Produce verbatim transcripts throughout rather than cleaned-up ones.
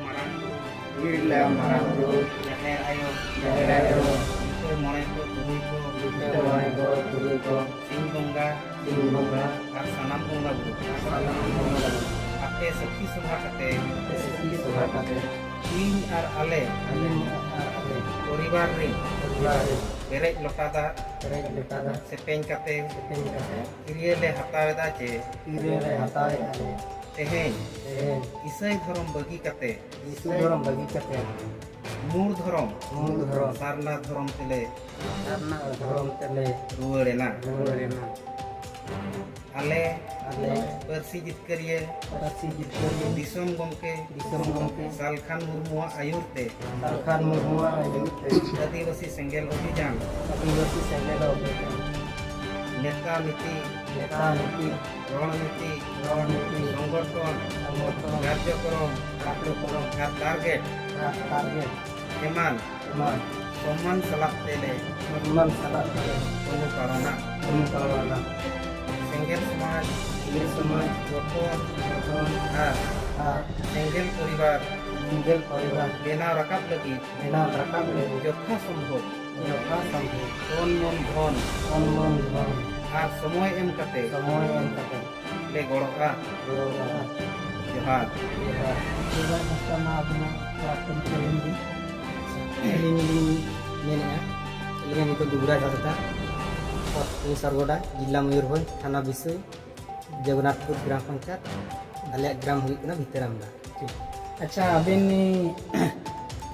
ᱢᱟᱨᱟᱝ ᱵᱩᱨᱩ, ᱵᱤᱨᱞᱟ ᱢᱟᱨᱟᱝ ᱵᱩᱨᱩ, ᱡᱟᱦᱮᱨ ᱟᱭᱳ, ᱡᱟᱦᱮᱨ ᱟᱭᱳ, ᱵᱩᱴᱟᱹ ᱢᱚᱬᱮ ᱠᱚ ᱛᱩᱨᱩᱭ ᱠᱚ, ᱵᱩᱴᱟᱹ ᱢᱚᱬᱮ ᱠᱚ ᱛᱩᱨᱩᱭ ᱠᱚ, ᱥᱤᱧ ᱵᱚᱸᱜᱟ, ᱥᱤᱧ ᱵᱚᱸᱜᱟ, ᱟᱨ ᱥᱟᱱᱟᱢ ᱵᱚᱸᱜᱟ ᱵᱩᱨᱩ, ᱟᱨ ᱥᱟᱱᱟᱢ ᱵᱚᱸᱜᱟ ᱵᱩᱨᱩ, ᱟᱯᱮ ᱥᱟᱹᱠᱷᱤ ᱥᱚᱵᱷᱟ ᱠᱟᱛᱮ, ᱟᱯᱮ ᱥᱟᱹᱠᱷᱤ ᱥᱚᱵᱷᱟ ᱠᱟᱛᱮ, ᱤᱧ ᱟᱨ ᱟᱞᱮ, ᱤᱧ ᱟᱨ ᱟᱞᱮ, ᱯᱚᱨᱤᱵᱟᱨ ᱨᱮ, ᱯᱚᱨᱤᱵᱟᱨ ᱨᱮ, ᱯᱮᱨᱮᱡ ᱞᱚᱴᱟ ᱫᱟᱜ, ᱯᱮᱨᱮᱡ ᱞᱚᱴᱟ ᱫᱟᱜ, ᱥᱮᱯᱮᱧ ᱠᱟᱛᱮ, ᱥᱮᱯᱮᱧ ᱠᱟᱛᱮ, ᱠᱤᱨᱭᱟᱹ ᱞᱮ ᱦᱟᱛᱟᱣ ᱮᱫᱟ ᱡᱮ, ᱠᱤᱨᱭᱟᱹ ᱞᱮ ᱦᱟᱛᱟᱣ ᱮᱫᱟ ᱡᱮ, ᱛᱮᱦᱮᱧ, ᱛᱮᱦᱮᱧ, ᱤᱥᱟᱹᱭ ᱫᱷᱚᱨᱚᱢ ᱵᱟᱹᱜᱤ ᱠᱟᱛᱮ, ᱤᱥᱟᱹᱭ ᱫᱷᱚᱨᱚᱢ ᱵᱟᱹᱜᱤ ᱠᱟᱛᱮ, ᱢᱩᱲ ᱫᱷᱚᱨᱚᱢ, ᱢᱩᱲ ᱫᱷᱚᱨᱚᱢ, ᱥᱟᱨᱱᱟ ᱫᱷᱚᱨᱚᱢ ᱛᱮᱞᱮ, ᱥᱟᱨᱱᱟ ᱫᱷᱚᱨᱚᱢ ᱛᱮᱞᱮ, ᱨᱩᱣᱟᱹᱲ ᱮᱱᱟ᱾ ᱨᱩᱣᱟᱹᱲ ᱮᱱᱟ᱾ ᱟᱞᱮ, ᱟᱞᱮ, ᱯᱟᱹᱨᱥᱤ ᱡᱤᱛᱠᱟᱹᱨᱤᱭᱟᱹ, ᱯᱟᱹᱨᱥᱤ ᱡᱤᱛᱠᱟᱹᱨᱤᱭᱟᱹ, ᱫᱤᱥᱚᱢ ᱜᱚᱢᱠᱮ, ᱫᱤᱥᱚᱢ ᱜᱚᱢᱠᱮ, ᱥᱟᱞᱠᱷᱟᱱ ᱢᱩᱨᱢᱩᱣᱟᱜ ᱟᱹᱭᱩᱨ ᱛᱮ, ᱥᱟᱞᱠᱷᱟᱱ ᱢᱩᱨᱢᱩᱣᱟᱜ ᱟᱹᱭᱩᱨ ᱛᱮ, ᱟᱹᱫᱤᱵᱟᱹᱥᱤ ᱥᱮᱸᱜᱮᱞ ᱚᱵᱷᱤᱡᱟᱱ, ᱟᱹᱫᱤᱵᱟᱹᱥᱤ ᱥᱮᱸᱜᱮᱞ ᱚᱵᱷᱤᱡᱟᱱ, ᱱᱮᱛᱟ ᱱᱤᱛᱤ, ᱱᱮᱛᱟ ᱱᱤᱛᱤ, ᱨᱚᱬᱱᱤᱛᱤ, ᱨᱚᱬᱱᱤᱛᱤ, ᱥᱚᱝᱜᱚᱴᱷᱚᱱ, ᱥᱚᱝᱜᱚᱴᱷᱚᱱ, ᱠᱟᱨᱡᱚᱠᱨᱚᱢ, ᱠᱟᱨᱡᱚᱠᱨᱚᱢ, ᱟᱨ ᱴᱟᱨᱜᱮᱴ, ᱟᱨ ᱴᱟᱨᱜᱮᱴ, ᱮᱢᱟᱱ, ᱮᱢᱟᱱ, ᱥᱚᱢᱢᱟᱱ ᱥᱟᱞᱟᱜ ᱛᱮᱞᱮ, ᱥᱚᱢᱢᱟᱱ ᱥᱟᱞᱟᱜ ᱛᱮᱞᱮ, ᱚᱱᱩᱯᱟᱲᱚᱱᱟ, ᱚᱱᱩᱯᱟᱲᱚᱱᱟ, ᱥᱮᱸᱜᱮᱞ ᱥᱚᱢᱟᱡᱽ, ᱥᱮᱸᱜᱮᱞ ᱥᱚᱢᱟᱡᱽ, ᱜᱚᱴᱷᱚᱱ, ᱜᱚᱴᱷᱚᱱ, ᱟᱨ, ᱟᱨ, ᱥᱮᱸᱜᱮᱞ ᱯᱚᱨᱤᱵᱟᱨ, ᱥᱮᱸᱜᱮᱞ ᱯᱚᱨᱤᱵᱟᱨ, ᱵᱮᱱᱟᱣ ᱨᱟᱠᱟᱵ ᱞᱟᱹᱜᱤᱫ, ᱵᱮᱱᱟᱣ ᱨᱟᱠᱟᱵ ᱞᱟᱹᱜᱤᱫ, ᱡᱚᱛᱷᱟ ᱥᱚᱢᱵᱷᱚᱵ, ᱡᱚᱛᱷᱟ ᱥᱚᱢᱵᱷᱚᱵ, ᱛᱚᱱ ᱢᱚᱱ ᱫᱷᱚᱱ, ᱛᱚᱱ ᱢᱚᱱ ᱫᱷᱚᱱ, ᱟᱨ ᱥᱚᱢᱚᱭ ᱮᱢ ᱠᱟᱛᱮ, ᱥᱚᱢᱚᱭ ᱮᱢ ᱠᱟᱛᱮ, ᱞᱮ ᱜᱚᱲᱚᱜᱼᱟ᱾ ᱜᱚᱲᱚᱜᱼᱟ᱾ ᱡᱚᱦᱟᱨ᱾ ᱡᱚᱦᱟᱨ᱾ ᱡᱚᱦᱟᱨ ᱯᱟᱥᱴᱟ ᱢᱟ ᱟᱵᱤᱱᱟᱜ ᱯᱨᱟᱠᱛᱚᱱ ᱪᱮᱞᱮᱧᱡᱽ ᱜᱮ᱾ ᱟᱹᱞᱤᱧ ᱞᱤᱧ ᱢᱮᱱᱮᱫᱼᱟ, ᱟᱹᱞᱤᱧᱟᱜ ᱧᱩᱛᱩᱢ ᱫᱩᱵᱽᱨᱟᱡᱽ ᱦᱟᱸᱥᱫᱟ, ᱯᱚᱫᱽ ᱥᱟᱨᱜᱚᱰᱟ, ᱡᱮᱞᱟ ᱢᱚᱭᱩᱨᱵᱷᱚᱸᱡᱽ, ᱛᱷᱟᱱᱟ ᱵᱤᱥᱩᱭ, ᱡᱚᱜᱚᱱᱱᱟᱛᱷᱯᱩᱨ ᱜᱨᱟᱢ ᱯᱚᱧᱪᱟᱭᱮᱛ, ᱟᱞᱮᱭᱟᱜ ᱜᱨᱟᱢ ᱦᱩᱭᱩᱜ ᱠᱟᱱᱟ ᱵᱷᱤᱛᱟᱹᱨᱟᱢᱰᱟ᱾ ᱴᱷᱤᱠ᱾ ᱟᱪᱪᱷᱟ, ᱟᱵᱮᱱ ᱱᱤ-,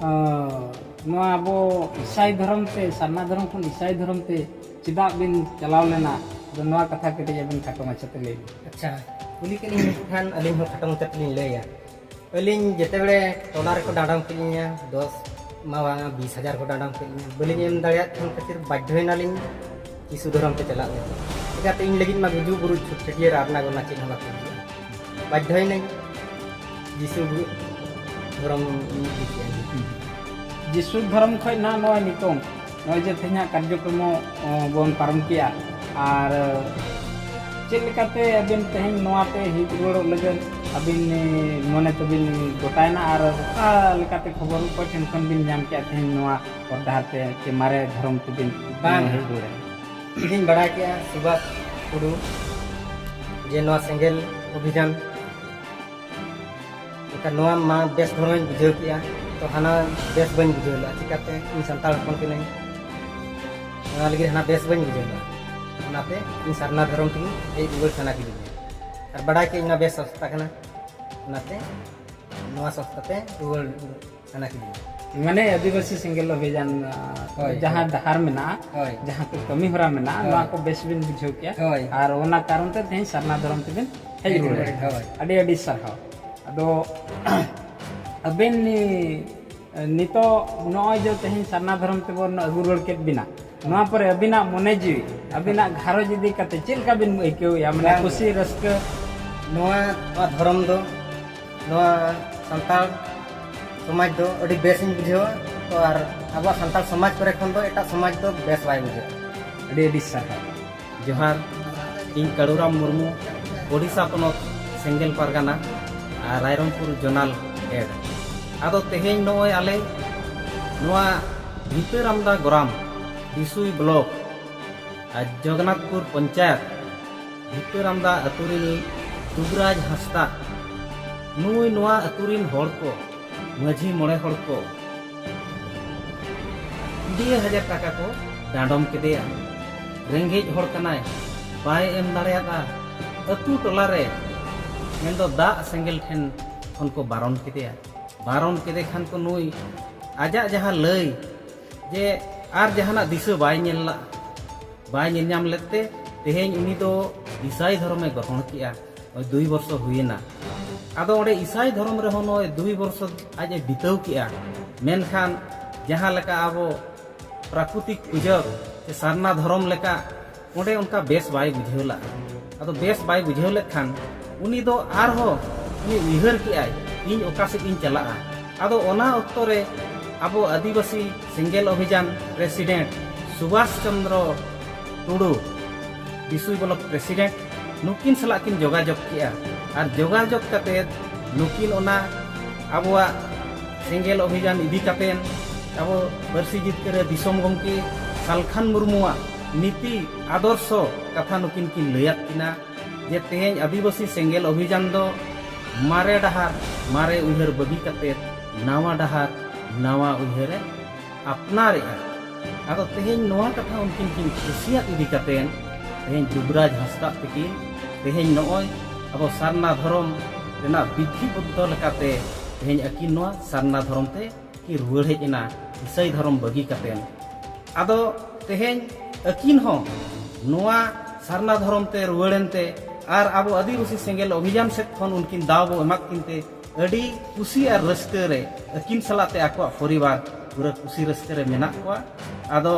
ᱟᱸ, ᱱᱚᱣᱟ ᱟᱵᱚ ᱤᱥᱟᱭ ᱫᱷᱚᱨᱚᱢ ᱛᱮ, ᱥᱟᱨᱱᱟ ᱫᱷᱚᱨᱚᱢ ᱠᱷᱚᱱ ᱤᱥᱟᱭ ᱫᱷᱚᱨᱚᱢ ᱛᱮ ᱪᱮᱫᱟᱜ ᱵᱮᱱ ᱪᱟᱞᱟᱣ ᱞᱮᱱᱟ? ᱟᱫᱚ ᱱᱚᱣᱟ ᱠᱟᱛᱷᱟ ᱠᱟᱹᱴᱤᱡ ᱟᱵᱮᱱ ᱠᱷᱟᱴᱚ ᱢᱟᱪᱷᱟ ᱛᱮ ᱞᱟᱹᱭ ᱵᱮᱱ᱾ ᱟᱪᱪᱷᱟ, ᱠᱩᱞᱤ ᱠᱮᱫ ᱞᱤᱧ ᱠᱷᱟᱱ ᱟᱹᱞᱤᱧ ᱦᱚᱸ ᱠᱷᱟᱴᱚ ᱢᱟᱪᱷᱟ ᱛᱮᱞᱤᱧ ᱞᱟᱹᱭᱟ᱾ ᱟᱹᱞᱤᱧ ᱡᱮᱛᱮ ᱵᱮᱲᱮ ᱴᱚᱞᱟ ᱨᱮᱠᱚ ᱰᱟᱸᱰᱚᱢ ᱠᱮᱫ ᱞᱤᱧᱟ, ᱫᱚᱥ ᱢᱟ ᱵᱟᱝᱟ, ᱵᱤᱥ ᱦᱟᱡᱟᱨ ᱠᱚ ᱰᱟᱸᱰᱚᱢ ᱠᱮᱫ ᱞᱤᱧᱟ, ᱵᱟᱹᱞᱤᱧ ᱮᱢ ᱫᱟᱲᱮᱭᱟᱫ ᱠᱷᱟᱱ ᱠᱷᱟᱹᱛᱤᱨ ᱵᱟᱫᱽᱫᱷᱚᱭᱮᱱᱟᱞᱤᱧ ᱡᱤᱥᱩ ᱫᱷᱚᱨᱚᱢ ᱛᱮ ᱪᱟᱞᱟᱜ ᱞᱟᱹᱜᱤᱫ᱾ ᱪᱤᱠᱟᱹᱛᱮ ᱤᱧ ᱞᱟᱹᱜᱤᱫ ᱢᱟ ᱜᱩᱡᱩᱜ ᱵᱩᱨᱩ ᱪᱷᱩᱴ ᱪᱷᱟᱹᱴᱭᱟᱹᱨ ᱟᱨ ᱚᱱᱟ ᱠᱚ ᱨᱮᱱᱟᱜ ᱪᱮᱫ ᱦᱚᱸ ᱵᱟᱠᱚ ᱵᱩᱡᱷᱟᱹᱜᱼᱟ᱾ ᱵᱟᱫᱽᱫᱷᱚᱭᱮᱱᱟᱹᱧ, ᱡᱤᱥᱩ ᱜᱩ-, ᱫᱷᱚᱨᱚᱢ ᱤᱧ ᱤᱫᱤ ᱠᱮᱫᱼᱟ᱾ ᱡᱤᱥᱩ ᱫᱷᱚᱨᱚᱢ ᱠᱷᱚᱱ ᱱᱟᱦᱟᱜ ᱱᱚᱜᱼᱚᱭ ᱱᱤᱛᱚᱝ, ᱱᱚᱜᱼᱚᱭ ᱡᱮ ᱛᱮᱦᱮᱧᱟᱜ ᱠᱟᱨᱡᱚᱠᱨᱚᱢ, ᱚ, ᱵᱚᱱ ᱯᱟᱨᱚᱢ ᱠᱮᱜᱼᱟ, ᱟᱨ ᱪᱮᱫ ᱞᱮᱠᱟᱛᱮ ᱟᱵᱮᱱ ᱛᱮᱦᱮᱧ ᱱᱚᱣᱟ ᱛᱮ ᱦᱮᱡ ᱨᱩᱣᱟᱹᱲᱚᱜ ᱞᱟᱹᱜᱤᱫ ᱟᱹᱵᱤᱱ ᱢᱚᱱᱮ ᱛᱮᱵᱤᱱ ᱜᱚᱴᱟᱭᱮᱱᱟ ᱟᱨ ᱚᱠᱟ ᱞᱮᱠᱟᱛᱮ ᱠᱷᱚᱵᱚᱨ ᱚᱠᱚᱭ ᱴᱷᱮᱱ ᱠᱷᱚᱱ ᱵᱤᱱ ᱧᱟᱢ ᱠᱮᱫᱼᱟ ᱛᱮᱦᱮᱧ ᱱᱚᱣᱟ ᱦᱚᱨ ᱰᱟᱦᱟᱨ ᱛᱮ ᱪᱮ ᱢᱟᱨᱮ ᱫᱷᱚᱨᱚᱢ ᱛᱮᱵᱤᱱ ᱵᱟᱝ᱾ ᱦᱮᱡ ᱨᱩᱣᱟᱹᱲᱟ? ᱤᱧᱤᱧ ᱵᱟᱲᱟᱭ ᱠᱮᱜᱼᱟ ᱥᱩᱵᱷᱟᱥ ᱴᱩᱰᱩ ᱡᱮ ᱱᱚᱣᱟ ᱥᱮᱸᱜᱮᱞ ᱚᱵᱷᱤᱡᱟᱱ ᱮᱱᱠᱷᱟᱱ ᱱᱚᱣᱟ ᱢᱟ ᱵᱮᱥ ᱫᱷᱚᱨᱚᱢᱤᱧ ᱵᱩᱡᱷᱟᱹᱣ ᱠᱮᱜᱼᱟ, ᱛᱚ ᱦᱟᱱᱟ ᱵᱮᱥ ᱵᱟᱹᱧ ᱵᱩᱡᱷᱟᱹᱣ ᱞᱮᱫᱼᱟ᱾ ᱪᱤᱠᱟᱹᱛᱮ ᱤᱧ ᱥᱟᱱᱛᱟᱲ ᱦᱚᱯᱚᱱ ᱠᱟᱹᱱᱟᱹᱧ, ᱚᱱᱟ ᱞᱟᱹᱜᱤᱫ ᱦᱟᱱᱟ ᱵᱮᱥ ᱵᱟᱹᱧ ᱵᱩᱡᱷᱟᱹᱣ ᱞᱮᱫᱼᱟ᱾ ᱚᱱᱟᱛᱮ ᱤᱧ ᱥᱟᱨᱱᱟ ᱫᱷᱚᱨᱚᱢ ᱛᱮᱜᱮ ᱦᱮᱡ ᱨᱩᱣᱟᱹᱲ ᱥᱟᱱᱟ ᱠᱤᱫᱤᱧᱟ᱾ ᱟᱨ ᱵᱟᱲᱟᱭ ᱠᱮᱜ ᱤᱧ ᱱᱚᱣᱟ ᱵᱮᱥ ᱥᱚᱥᱛᱟ ᱠᱟᱱᱟ, ᱚᱱᱟᱛᱮ ᱱᱚᱣᱟ ᱥᱚᱥᱛᱟ ᱛᱮ ᱨᱩᱣᱟᱹᱲ ᱥᱟᱱᱟ ᱠᱤᱫᱤᱧᱟ᱾ ᱢᱟᱱᱮ ᱟᱹᱫᱤᱵᱟᱹᱥᱤ ᱥᱮᱸᱜᱮᱞ ᱚᱵᱷᱤᱡᱟᱱ, ᱟᱸ, ᱦᱳᱭ, ᱡᱟᱦᱟᱸ ᱦᱳᱭ᱾ ᱰᱟᱦᱟᱨ ᱢᱮᱱᱟᱜᱼᱟ, ᱦᱳᱭ᱾ ᱡᱟᱦᱟᱸ ᱠᱚ ᱠᱟᱹᱢᱤ ᱦᱚᱨᱟ ᱢᱮᱱᱟᱜᱼᱟ, ᱦᱳᱭ᱾ ᱱᱚᱣᱟ ᱠᱚ ᱵᱮᱥ ᱵᱤᱱ ᱵᱩᱡᱷᱟᱹᱣ ᱠᱮᱜᱼᱟ᱾ ᱦᱳᱭ᱾ ᱟᱨ ᱚᱱᱟ ᱠᱟᱨᱚᱱ ᱛᱮ ᱛᱮᱦᱮᱧ ᱥᱟᱨᱱᱟ ᱫᱷᱚᱨᱚᱢ ᱛᱮᱵᱤᱱ ᱦᱮᱡ ᱦᱮᱡ ᱨᱩᱣᱟᱹᱲ ᱨᱩᱣᱟᱹᱲ, ᱦᱳᱭ᱾ ᱟᱹᱰᱤ ᱟᱹᱰᱤ ᱥᱟᱨᱦᱟᱣ᱾ ᱟᱫᱚ ᱟᱵᱮᱱ ᱱᱤ-, ᱱᱤᱛᱚᱜ ᱱᱚᱜᱼᱚᱭ ᱡᱮ ᱛᱮᱦᱮᱧ ᱥᱟᱨᱱᱟ ᱫᱷᱚᱨᱚᱢ ᱛᱮᱵᱚᱱ ᱟᱹᱜᱩ ᱨᱩᱣᱟᱹᱲ ᱠᱮᱫ ᱵᱤᱱᱟ, ᱱᱚᱣᱟ ᱯᱚᱨᱮ ᱟᱹᱵᱤᱱᱟᱜ ᱢᱚᱱᱮ ᱡᱤᱣᱤ, ᱟᱹᱵᱤᱱᱟᱜ ᱜᱷᱟᱨᱚᱸᱡᱽ ᱤᱫᱤ ᱠᱟᱛᱮ ᱪᱮᱫ ᱞᱮᱠᱟ ᱵᱤᱱ ᱟᱹᱭᱠᱟᱹᱣᱮᱫᱼᱟ? ᱢᱟᱱᱮ ᱵᱟᱝ᱾ ᱠᱩᱥᱤ ᱨᱟᱹᱥᱠᱟᱹ? ᱱᱚᱣᱟ ᱱᱚᱣᱟ ᱫᱷᱚᱨᱚᱢ ᱫᱚ ᱱᱚᱣᱟ ᱥᱟᱱᱛᱟᱲ ᱥᱚᱢᱟᱡᱽ ᱫᱚ ᱟᱹᱰᱤ ᱵᱮᱥᱤᱧ ᱵᱩᱡᱷᱟᱹᱣᱟ᱾ ᱛᱚ ᱟᱨ ᱟᱵᱚᱣᱟᱜ ᱥᱟᱱᱛᱟᱲ ᱥᱚᱢᱟᱡᱽ ᱠᱚᱨᱮ ᱠᱷᱚᱱ ᱫᱚ ᱮᱴᱟᱜ ᱥᱚᱢᱟᱡᱽ ᱫᱚ ᱵᱮᱥ ᱵᱟᱭ ᱵᱩᱡᱷᱟᱹᱜᱼᱟ᱾ ᱟᱹᱰᱤ ᱟᱹᱰᱤ ᱥᱟᱨᱦᱟᱣ᱾ ᱡᱚᱦᱟᱨ, ᱤᱧ ᱠᱟᱲᱩᱨᱟᱢ ᱢᱩᱨᱢᱩ, ᱳᱰᱤᱥᱟ ᱯᱚᱱᱚᱛ ᱥᱮᱸᱜᱮᱞ ᱯᱟᱨᱜᱟᱱᱟ ᱟᱨ ᱨᱟᱭᱨᱚᱝᱯᱩᱨ ᱡᱳᱱᱟᱞ ᱦᱮᱰ᱾ ᱟᱫᱚ ᱛᱮᱦᱮᱧ ᱱᱚᱜᱼᱚᱭ ᱟᱞᱮ ᱱᱚᱣᱟ ᱵᱷᱤᱛᱟᱹᱨᱟᱢᱫᱟ ᱜᱚᱨᱟᱢ ᱵᱤᱥᱩᱭ ᱵᱞᱚᱠ ᱟᱨ ᱡᱚᱜᱚᱱᱱᱟᱛᱷᱯᱩᱨ ᱯᱚᱧᱪᱟᱭᱮᱛ ᱵᱷᱤᱛᱟᱹᱨᱟᱢᱫᱟ ᱟᱹᱛᱩ ᱨᱤᱱᱤᱡ ᱫᱩᱵᱽᱨᱟᱡᱽ ᱦᱟᱸᱥᱫᱟ, ᱱᱩᱭ ᱱᱚᱣᱟ ᱟᱹᱛᱩ ᱨᱤᱱ ᱦᱚᱲ ᱠᱚ, ᱢᱟᱹᱡᱷᱤ ᱢᱚᱬᱮ ᱦᱚᱲ ᱠᱚ ᱠᱩᱲᱤ ᱦᱟᱡᱟᱨ ᱴᱟᱠᱟ ᱠᱚ ᱰᱟᱸᱰᱚᱢ ᱠᱮᱫᱮᱭᱟ᱾ ᱨᱮᱸᱜᱮᱡ ᱦᱚᱲ ᱠᱟᱱᱟᱭ, ᱵᱟᱭ ᱮᱢ ᱫᱟᱲᱮᱭᱟᱫᱼᱟ᱾ ᱟᱹᱛᱩ ᱴᱚᱞᱟ ᱨᱮ ᱢᱮᱱᱫᱚ ᱫᱟᱜ ᱥᱮᱸᱜᱮᱞ ᱴᱷᱮᱱ ᱠᱷᱚᱱ ᱠᱚ ᱵᱟᱨᱚᱱ ᱠᱮᱫᱮᱭᱟ᱾ ᱵᱟᱨᱚᱱ ᱠᱮᱫᱮ ᱠᱷᱟᱱ ᱠᱚ ᱱᱩᱭ ᱟᱡᱟᱜ ᱡᱟᱦᱟᱸ ᱞᱟᱹᱭ ᱡᱮ ᱟᱨ ᱡᱟᱦᱟᱱᱟᱜ ᱫᱤᱥᱟᱹ ᱵᱟᱭ ᱧᱮᱞ ᱞᱟᱜᱼᱟ, ᱵᱟᱭ ᱧᱮᱞ ᱧᱟᱢ ᱞᱮᱫ ᱛᱮ ᱛᱮᱦᱮᱧ ᱩᱱᱤ ᱫᱚ ᱤᱥᱟᱭ ᱫᱷᱚᱨᱚᱢᱮ ᱜᱨᱚᱦᱚᱬ ᱠᱮᱜᱼᱟ᱾ ᱱᱚᱜᱼᱚᱭ ᱫᱩᱭ ᱵᱚᱨᱥᱚ ᱦᱩᱭᱮᱱᱟ᱾ ᱟᱫᱚ ᱚᱸᱰᱮ ᱤᱥᱟᱭ ᱫᱷᱚᱨᱚᱢ ᱨᱮᱦᱚᱸ ᱱᱚᱜᱼᱚᱭ ᱫᱩᱭ ᱵᱚᱨᱥᱚ ᱟᱡ ᱮ ᱵᱤᱛᱟᱹᱣ ᱠᱮᱜᱼᱟ᱾ ᱢᱮᱱᱠᱷᱟᱱ ᱡᱟᱦᱟᱸ ᱞᱮᱠᱟ ᱟᱵᱚ ᱯᱨᱟᱠᱨᱤᱛᱤᱠ ᱯᱩᱡᱟᱹ ᱥᱮ ᱥᱟᱨᱱᱟ ᱫᱷᱚᱨᱚᱢ ᱞᱮᱠᱟ ᱚᱸᱰᱮ ᱚᱱᱠᱟ ᱵᱮᱥ ᱵᱟᱭ ᱵᱩᱡᱷᱟᱹᱣ ᱞᱟᱜᱼᱟ᱾ ᱟᱫᱚ ᱵᱮᱥ ᱵᱟᱭ ᱵᱩᱡᱷᱟᱹᱣ ᱞᱮᱫ ᱠᱷᱟᱱ ᱩᱱᱤ ᱫᱚ ᱟᱨᱦᱚᱸ ᱩᱱᱤ ᱩᱭᱦᱟᱹᱨ ᱠᱮᱜᱼᱟᱭ, ᱤᱧ ᱚᱠᱟ ᱥᱮᱫ ᱤᱧ ᱪᱟᱞᱟᱜᱼᱟ᱾ ᱟᱫᱚ ᱚᱱᱟ ᱚᱠᱛᱚ ᱨᱮ ᱟᱵᱚ ᱟᱹᱫᱤᱵᱟᱹᱥᱤ ᱥᱮᱸᱜᱮᱞ ᱚᱵᱷᱤᱡᱟᱱ ᱯᱨᱮᱥᱤᱰᱮᱱᱴ ᱥᱩᱵᱷᱟᱥ ᱪᱚᱱᱫᱨᱚ ᱴᱩᱰᱩ, ᱵᱤᱥᱩᱭ ᱵᱞᱚᱠ ᱯᱨᱮᱥᱤᱰᱮᱱᱴ, ᱱᱩᱠᱤᱱ ᱥᱟᱞᱟᱜ ᱠᱤᱱ ᱡᱳᱜᱟᱡᱳᱜᱽ ᱠᱮᱜᱼᱟ᱾ ᱟᱨ ᱡᱳᱜᱟᱡᱳᱜᱽ ᱠᱟᱛᱮᱫ ᱱᱩᱠᱤᱱ ᱚᱱᱟ ᱟᱵᱚᱣᱟᱜ ᱥᱮᱸᱜᱮᱞ ᱚᱵᱷᱤᱡᱟᱱ ᱤᱫᱤ ᱠᱟᱛᱮᱫ ᱟᱵᱚ ᱯᱟᱹᱨᱥᱤ ᱡᱤᱛᱠᱟᱹᱨ ᱨᱮ ᱫᱤᱥᱚᱢ ᱜᱚᱢᱠᱮ ᱥᱟᱞᱠᱷᱟᱱ ᱢᱩᱨᱢᱩᱣᱟᱜ ᱱᱤᱛᱤ ᱟᱫᱚᱨᱥᱚ ᱠᱟᱛᱷᱟ ᱱᱩᱠᱤᱱ ᱠᱤᱱ ᱞᱟᱹᱭᱟᱫ ᱠᱤᱱᱟ ᱡᱮ ᱛᱮᱦᱮᱧ ᱟᱹᱫᱤᱵᱟᱹᱥᱤ ᱥᱮᱸᱜᱮᱞ ᱚᱵᱷᱤᱡᱟᱱ ᱫᱚ ᱢᱟᱨᱮ ᱰᱟᱦᱟᱨ, ᱢᱟᱨᱮ ᱩᱭᱦᱟᱹᱨ ᱵᱟᱹᱜᱤ ᱠᱟᱛᱮᱫ ᱱᱟᱣᱟ ᱰᱟᱦᱟᱨ, ᱱᱟᱣᱟ ᱩᱭᱦᱟᱹᱨᱮ ᱟᱯᱱᱟᱨᱮᱜᱼᱟ᱾ ᱟᱫᱚ ᱛᱮᱦᱮᱧ ᱱᱚᱣᱟ ᱠᱟᱛᱷᱟ ᱩᱱᱠᱤᱱ ᱠᱤᱱ ᱠᱩᱥᱤᱭᱟᱜ ᱤᱫᱤ ᱠᱟᱛᱮᱫ ᱛᱮᱦᱮᱧ ᱫᱩᱵᱽᱨᱟᱡᱽ ᱦᱟᱸᱥᱫᱟᱜ ᱛᱤᱠᱤᱱ ᱛᱮᱦᱮᱧ ᱱᱚᱜᱼᱚᱭ ᱟᱵᱚ ᱥᱟᱨᱱᱟ ᱫᱷᱚᱨᱚᱢ ᱨᱮᱱᱟᱜ ᱵᱤᱫᱷᱤ ᱵᱚᱫᱽᱫᱷᱚ ᱞᱮᱠᱟᱛᱮ ᱛᱮᱦᱮᱧ ᱟᱹᱠᱤᱱ ᱱᱚᱣᱟ ᱥᱟᱨᱱᱟ ᱫᱷᱚᱨᱚᱢ ᱛᱮ ᱠᱤᱱ ᱨᱩᱣᱟᱹᱲ ᱦᱮᱡ ᱮᱱᱟ, ᱤᱥᱟᱹᱭ ᱫᱷᱚᱨᱚᱢ ᱵᱟᱹᱜᱤ ᱠᱟᱛᱮᱫ᱾ ᱟᱫᱚ ᱛᱮᱦᱮᱧ ᱟᱹᱠᱤᱱ ᱦᱚᱸ ᱱᱚᱣᱟ ᱥᱟᱨᱱᱟ ᱫᱷᱚᱨᱚᱢ ᱛᱮ ᱨᱩᱣᱟᱹᱲ ᱮᱱᱛᱮ ᱟᱨ ᱟᱵᱚ ᱟᱹᱫᱤᱵᱟᱹᱥᱤ ᱥᱮᱸᱜᱮᱞ ᱚᱵᱷᱤᱡᱟᱱ ᱥᱮᱫ ᱠᱷᱚᱱ ᱩᱱᱠᱤᱱ ᱫᱟᱣ ᱵᱚ ᱮᱢᱟᱫ ᱠᱤᱱ ᱛᱮ ᱟᱹᱰᱤ ᱠᱩᱥᱤ ᱟᱨ ᱨᱟᱹᱥᱠᱟᱹ ᱨᱮ ᱟᱹᱠᱤᱱ ᱥᱟᱞᱟᱜ ᱛᱮ ᱟᱠᱚᱣᱟᱜ ᱯᱚᱨᱤᱵᱟᱨ ᱯᱩᱨᱟᱹ ᱠᱩᱥᱤ ᱨᱟᱹᱥᱠᱟᱹ ᱨᱮ ᱢᱮᱱᱟᱜ ᱠᱚᱣᱟ᱾ ᱟᱫᱚ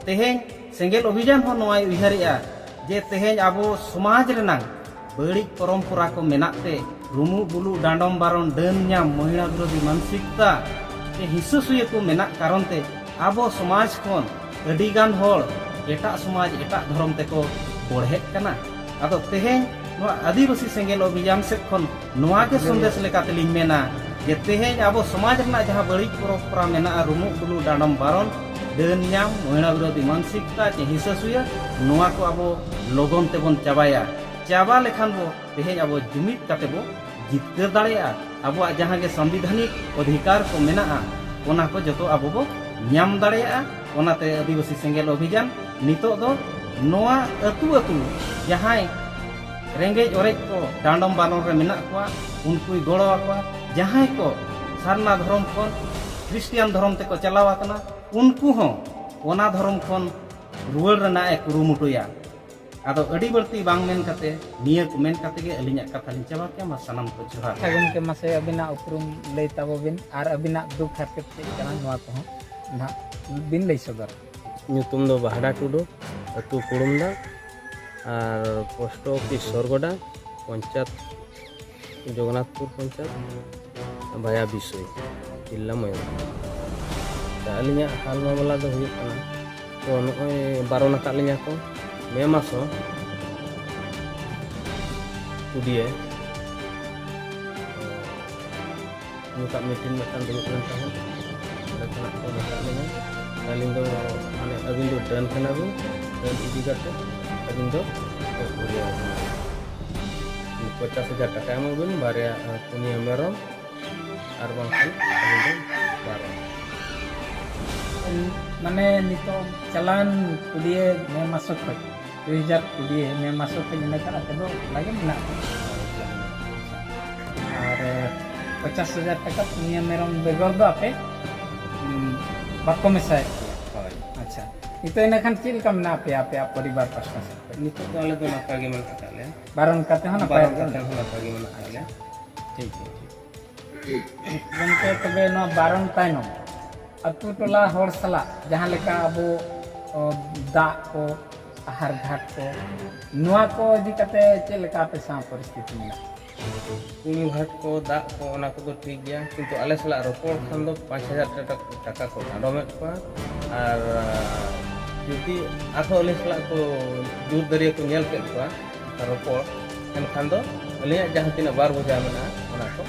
ᱛᱮᱦᱮᱧ ᱥᱮᱸᱜᱮᱞ ᱚᱵᱷᱤᱡᱟᱱ ᱦᱚᱸ ᱱᱚᱣᱟᱭ ᱩᱭᱦᱟᱹᱨᱮᱜᱼᱟ ᱡᱮ ᱛᱮᱦᱮᱧ ᱟᱵᱚ ᱥᱚᱢᱟᱡᱽ ᱨᱮᱱᱟᱝ ᱵᱟᱹᱲᱤᱡ ᱯᱚᱨᱚᱢᱯᱚᱨᱟ ᱠᱚ ᱢᱮᱱᱟᱜ ᱛᱮ ᱨᱩᱢᱩᱜ ᱵᱩᱞᱩᱜ ᱰᱟᱸᱰᱚᱢ ᱵᱟᱨᱚᱱ ᱰᱟᱹᱱ ᱧᱟᱢ ᱢᱚᱦᱤᱲᱟ ᱵᱤᱨᱳᱫᱷᱤ ᱢᱟᱱᱥᱤᱠᱛᱟ ᱥᱮ ᱦᱤᱸᱥᱟᱹ ᱥᱩᱭᱟᱹ ᱠᱚ ᱢᱮᱱᱟᱜ ᱠᱟᱨᱚᱱ ᱛᱮ ᱟᱵᱚ ᱥᱚᱢᱟᱡᱽ ᱠᱷᱚᱱ ᱟᱹᱰᱤ ᱜᱟᱱ ᱦᱚᱲ ᱮᱴᱟᱜ ᱥᱚᱢᱟᱡᱽ ᱮᱴᱟᱜ ᱫᱷᱚᱨᱚᱢ ᱛᱮᱠᱚ ᱵᱚᱲᱦᱮᱜ ᱠᱟᱱᱟ᱾ ᱟᱫᱚ ᱛᱮᱦᱮᱧ ᱱᱚᱣᱟ ᱟᱹᱫᱤᱵᱟᱹᱥᱤ ᱥᱮᱸᱜᱮᱞ ᱚᱵᱷᱤᱡᱟᱱ ᱥᱮᱫ ᱠᱷᱚᱱ ᱱᱚᱣᱟ ᱜᱮ ᱥᱚᱱᱫᱮᱥ ᱞᱮᱠᱟ ᱛᱮᱞᱤᱧ ᱢᱮᱱᱟ ᱡᱮ ᱛᱮᱦᱮᱧ ᱟᱵᱚ ᱥᱚᱢᱟᱡᱽ ᱨᱮᱱᱟᱜ ᱡᱟᱦᱟᱸ ᱵᱟᱹᱲᱤᱡ ᱯᱚᱨᱚᱢᱯᱚᱨᱟ ᱢᱮᱱᱟᱜᱼᱟ, ᱨᱩᱢᱩᱜ ᱵᱩᱞᱩᱜ ᱰᱟᱸᱰᱚᱢ ᱵᱟᱨᱚᱱ, ᱰᱟᱹᱱ ᱧᱟᱢ, ᱢᱚᱦᱤᱲᱟ ᱵᱤᱨᱳᱫᱷᱤ ᱢᱟᱱᱥᱤᱠᱛᱟ ᱪᱮ ᱦᱤᱸᱥᱟᱹ ᱥᱩᱭᱟᱹ, ᱱᱚᱣᱟ ᱠᱚ ᱟᱵᱚ ᱞᱚᱜᱚᱱ ᱛᱮᱵᱚᱱ ᱪᱟᱵᱟᱭᱟ᱾ ᱪᱟᱵᱟ ᱞᱮᱠᱷᱟᱱ ᱵᱚ ᱛᱮᱦᱮᱧ ᱟᱵᱚ ᱡᱩᱢᱤᱫ ᱠᱟᱛᱮ ᱵᱚ ᱡᱤᱛᱠᱟᱹᱨ ᱫᱟᱲᱮᱭᱟᱜᱼᱟ᱾ ᱟᱵᱚᱣᱟᱜ ᱡᱟᱦᱟᱸ ᱜᱮ ᱥᱚᱝᱵᱤᱫᱷᱟᱱᱤᱠ ᱚᱫᱷᱤᱠᱟᱨ ᱠᱚ ᱢᱮᱱᱟᱜᱼᱟ, ᱚᱱᱟ ᱠᱚ ᱡᱚᱛᱚ ᱟᱵᱚ ᱵᱚ ᱧᱟᱢ ᱫᱟᱲᱮᱭᱟᱜᱼᱟ᱾ ᱚᱱᱟᱛᱮ ᱟᱹᱫᱤᱵᱟᱹᱥᱤ ᱥᱮᱸᱜᱮᱞ ᱚᱵᱷᱤᱡᱟᱱ ᱱᱤᱛᱚᱜ ᱫᱚ ᱱᱚᱣᱟ ᱟᱹᱛᱩ ᱟᱹᱛᱩ ᱡᱟᱦᱟᱸᱭ ᱨᱮᱸᱜᱮᱡ ᱚᱨᱮᱡ ᱠᱚ ᱰᱟᱸᱰᱚᱢ ᱵᱟᱨᱚᱱ ᱨᱮ ᱢᱮᱱᱟᱜ ᱠᱚᱣᱟ, ᱩᱱᱠᱩᱭ ᱜᱚᱲᱚ ᱟᱠᱚᱣᱟ᱾ ᱡᱟᱦᱟᱸᱭ ᱠᱚ ᱥᱟᱨᱱᱟ ᱫᱷᱚᱨᱚᱢ ᱠᱷᱚᱱ ᱠᱷᱨᱤᱥᱴᱤᱭᱟᱱ ᱫᱷᱚᱨᱚᱢ ᱛᱮᱠᱚ ᱪᱟᱞᱟᱣ ᱟᱠᱟᱱᱟ, ᱩᱱᱠᱩ ᱦᱚᱸ ᱚᱱᱟ ᱫᱷᱚᱨᱚᱢ ᱠᱷᱚᱱ ᱨᱩᱣᱟᱹᱲ ᱨᱮᱱᱟᱜ ᱮ ᱠᱩᱨᱩᱢᱩᱴᱩᱭᱟ᱾ ᱟᱫᱚ ᱟᱹᱰᱤ ᱵᱟᱹᱲᱛᱤ ᱵᱟᱝ ᱢᱮᱱ ᱠᱟᱛᱮ ᱱᱤᱭᱟᱹ ᱠᱚ ᱢᱮᱱ ᱠᱟᱛᱮ ᱜᱮ ᱟᱹᱞᱤᱧᱟᱜ ᱠᱟᱛᱷᱟ ᱞᱤᱧ ᱪᱟᱵᱟ ᱠᱮᱭᱟ᱾ ᱢᱟ ᱥᱟᱱᱟᱢ ᱠᱚ ᱡᱚᱦᱟᱨ᱾ ᱟᱪᱪᱷᱟ ᱜᱚᱢᱠᱮ, ᱢᱟᱥᱮ ᱟᱹᱵᱤᱱᱟᱜ ᱩᱯᱨᱩᱢ ᱞᱟᱹᱭ ᱛᱟᱵᱚ ᱵᱤᱱ ᱟᱨ ᱟᱹᱵᱤᱱᱟᱜ ᱫᱩᱠ ᱦᱟᱨᱠᱮᱛ ᱪᱮᱫ ᱠᱟᱱᱟ ᱱᱚᱣᱟ ᱠᱚᱦᱚᱸ ᱱᱟᱦᱟᱜ ᱵᱤᱱ ᱞᱟᱹᱭ ᱥᱚᱫᱚᱨᱟ᱾ ᱧᱩᱛᱩᱢ ᱫᱚ ᱵᱟᱦᱰᱟ ᱴᱩᱰᱩ, ᱟᱹᱛᱩ ᱠᱩᱲᱩᱢᱰᱟᱝ ᱟᱨ ᱯᱳᱥᱴ ᱚᱯᱷᱤᱥ ᱥᱚᱨᱜᱚᱰᱟᱝ, ᱯᱚᱧᱪᱟᱭᱮᱛ ᱡᱚᱜᱚᱱᱱᱟᱛᱷᱯᱩᱨ ᱯᱚᱧᱪᱟᱭᱮᱛ, ᱵᱷᱟᱭᱟ ᱵᱤᱥᱳᱭ, ᱡᱮᱞᱟ ᱢᱚᱭᱩᱨᱵᱷᱚᱸᱡᱽ᱾ ᱟᱹᱞᱤᱧᱟᱜ ᱦᱟᱞ ᱢᱟᱢᱞᱟ ᱫᱚ ᱦᱩᱭᱩᱜ ᱠᱟᱱᱟ, ᱛᱚ ᱱᱚᱜᱼᱚᱭ ᱵᱟᱨᱚᱱ ᱟᱠᱟᱫ ᱞᱤᱧᱟ ᱠᱚ ᱢᱮ ᱢᱟᱥ ᱦᱚᱸ ᱠᱩᱰᱤᱭᱟᱹ ᱩᱱᱠᱩᱣᱟᱜ ᱢᱤᱴᱤᱝ ᱢᱤᱫᱴᱟᱝ ᱫᱩᱲᱩᱵ ᱞᱮᱱ ᱛᱟᱦᱮᱸᱫ᱾ ᱚᱸᱰᱮ ᱠᱷᱚᱱᱟᱜ ᱠᱚ ᱢᱮᱛᱟᱫ ᱞᱤᱧᱟ, ᱟᱹᱞᱤᱧ ᱫᱚ ᱢᱟᱱᱮ ᱟᱹᱵᱤᱱ ᱫᱚ ᱰᱟᱹᱱ ᱠᱟᱱᱟ ᱵᱤᱱ, ᱰᱟᱹᱱ ᱤᱫᱤ ᱠᱟᱛᱮ ᱟᱹᱵᱤᱱ ᱫᱚ ᱯᱩᱨᱤᱭᱟ ᱟᱹᱵᱤᱱ᱾ ᱯᱚᱧᱪᱟᱥ ᱦᱟᱡᱟᱨ ᱴᱟᱠᱟ ᱮᱢᱚᱜ ᱵᱤᱱ, ᱵᱟᱨᱭᱟ, ᱯᱩᱱᱭᱟᱹ ᱢᱮᱨᱚᱢ, ᱟᱨ ᱵᱟᱝᱠᱷᱟᱱ ᱟᱹᱵᱤᱱ ᱫᱚ ᱵᱟᱨᱚ᱾ ᱢᱟᱱᱮ ᱱᱤᱛᱚᱜ ᱪᱟᱞᱟᱣᱮᱱ ᱠᱩᱲᱤᱭᱟᱹ ᱢᱮ ᱢᱟᱥ ᱠᱷᱚᱱ, ᱫᱩ ᱦᱟᱡᱟᱨ ᱠᱩᱲᱤ ᱢᱮ ᱢᱟᱥ ᱠᱷᱚᱱ ᱤᱱᱟᱹ ᱠᱟᱜ ᱟᱯᱮ ᱫᱚ ᱚᱱᱟ ᱜᱮ ᱢᱮᱱᱟᱜ ᱯᱮᱭᱟ᱾ ᱟᱨ ᱯᱚᱧᱪᱟᱥ ᱦᱟᱡᱟᱨ ᱴᱟᱠᱟ ᱯᱩᱱᱭᱟᱹ ᱢᱮᱨᱚᱢ ᱵᱮᱜᱚᱨ ᱫᱚ ᱟᱯᱮ, ᱩᱸ, ᱵᱟᱠᱚ ᱢᱮᱥᱟᱭᱮᱫ ᱯᱮᱭᱟ? ᱦᱳᱭ᱾ ᱟᱪᱪᱷᱟ, ᱱᱤᱛᱚᱜ ᱤᱱᱟᱹ ᱠᱷᱟᱱ ᱪᱮᱫ ᱞᱮᱠᱟ ᱢᱮᱱᱟᱜ ᱯᱮᱭᱟ ᱟᱯᱮᱭᱟᱜ ᱯᱚᱨᱤᱵᱟᱨ ᱯᱟᱥᱴᱟ ᱥᱮᱫ ᱠᱷᱚᱱ? ᱱᱤᱛᱚᱜ ᱫᱚ ᱟᱞᱮ ᱫᱚ ᱱᱟᱯᱟᱭ ᱜᱮ ᱢᱮᱱᱟᱜ ᱟᱠᱟᱫ ᱞᱮᱭᱟ᱾ ᱵᱟᱨᱚᱱ ᱠᱟᱛᱮ ᱦᱚᱸ ᱱᱟᱯᱟᱭ ᱵᱟᱨᱚᱱ ᱜᱮ ᱠᱟᱛᱮ ᱢᱮᱱᱟᱜ ᱦᱚᱸ ᱱᱟᱯᱟᱭ ᱜᱮ ᱢᱮᱱᱟᱜ ᱟᱠᱟᱫ ᱞᱮᱭᱟ᱾ ᱴᱷᱤᱠ ᱜᱮᱭᱟ, ᱴᱷᱤᱠ᱾ ᱜᱚᱢᱠᱮ, ᱛᱚᱵᱮ ᱱᱚᱣᱟ ᱵᱟᱨᱚᱱ ᱛᱟᱭᱱᱚᱢ ᱟᱹᱛᱩ ᱴᱚᱞᱟ ᱦᱚᱲ ᱥᱟᱞᱟᱜ ᱡᱟᱦᱟᱸ ᱞᱮᱠᱟ ᱟᱵᱚ, ᱚ, ᱫᱟᱜ ᱠᱚ, ᱟᱦᱟᱨ ᱜᱷᱟᱴ ᱠᱚ, ᱱᱚᱣᱟ ᱠᱚ ᱤᱫᱤ ᱠᱟᱛᱮ ᱪᱮᱫ ᱞᱮᱠᱟ ᱟᱯᱮ ᱥᱟᱶ ᱯᱚᱨᱤᱥᱛᱷᱤᱛᱤ ᱢᱮᱱᱟᱜᱼᱟ? ᱠᱩᱧ ᱜᱷᱟᱴ ᱠᱚ, ᱫᱟᱜ ᱠᱚ, ᱚᱱᱟ ᱠᱚᱫᱚ ᱴᱷᱤᱠ ᱜᱮᱭᱟ, ᱠᱤᱱᱛᱩ ᱟᱞᱮ ᱥᱟᱞᱟᱜ ᱨᱚᱯᱚᱲ ᱠᱷᱟᱱ ᱫᱚ ᱯᱟᱸᱪ ᱦᱟᱡᱟᱨ ᱴᱟᱠᱟ, ᱴᱟᱠᱟ ᱠᱚ ᱰᱟᱸᱰᱚᱢᱮᱫ ᱠᱚᱣᱟ᱾ ᱟᱨ, ᱟ, ᱡᱩᱫᱤ ᱟᱨᱦᱚᱸ ᱟᱹᱞᱤᱧ ᱥᱟᱞᱟᱜ ᱠᱚ ᱡᱳᱨ ᱫᱟᱹᱨᱭᱟᱹ ᱠᱚ ᱧᱮᱞ ᱠᱮᱫ ᱠᱚᱣᱟ ᱨᱚᱯᱚᱲ, ᱮᱱᱠᱷᱟᱱ ᱫᱚ ᱟᱹᱞᱤᱧᱟᱜ ᱡᱟᱦᱟᱸ ᱛᱤᱱᱟᱹᱜ ᱵᱟᱨ ᱵᱚᱡᱷᱟ ᱢᱮᱱᱟᱜᱼᱟ, ᱚᱱᱟ ᱠᱚ